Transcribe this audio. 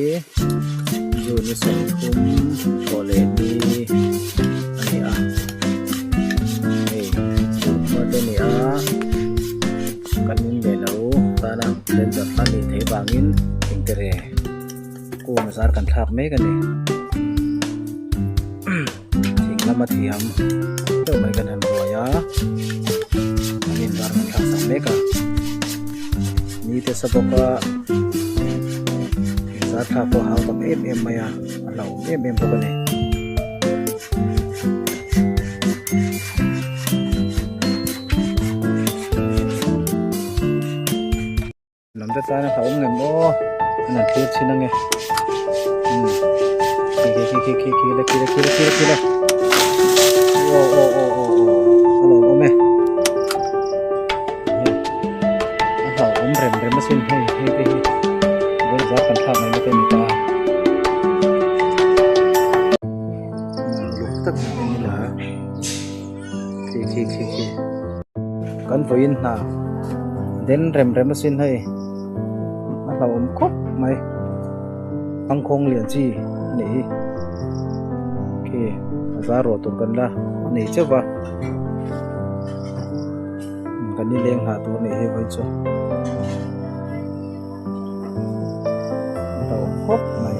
June ni 30 thawh leh ni a ni a hei khua te a ni a kan in leh lo tana danger a nih theih vangin engte re kung zar kan thlak mek a ni thing lama thiam deuh mai kan han ruai a an in zar kan thlak sak mek a ni te sa bawk a thing zar thlak pawh a hau tak em em mai a a hlauhawm em em bawk a ni. Lam te tan a hlauhawm ngem aw an han thlir chhin ange umm khi khi khi khi khi khi le khi le khi le khi le khi le aw aw aw aw aw a lawmawm e a hlauhawm rem rem asin hei hei te hi vawi zar kan thlak mai na te a ni ta uluk tak in en ila khi khi khi khi kan vawiin hna den rem rem asin hei a hlauhawm khawp mai thangkhawng lian chi a nih hi khi a zar ruah tur kan la nei chauh va kan nileng hna tur a nih hi vawi chu a hlauhawm khawp mai.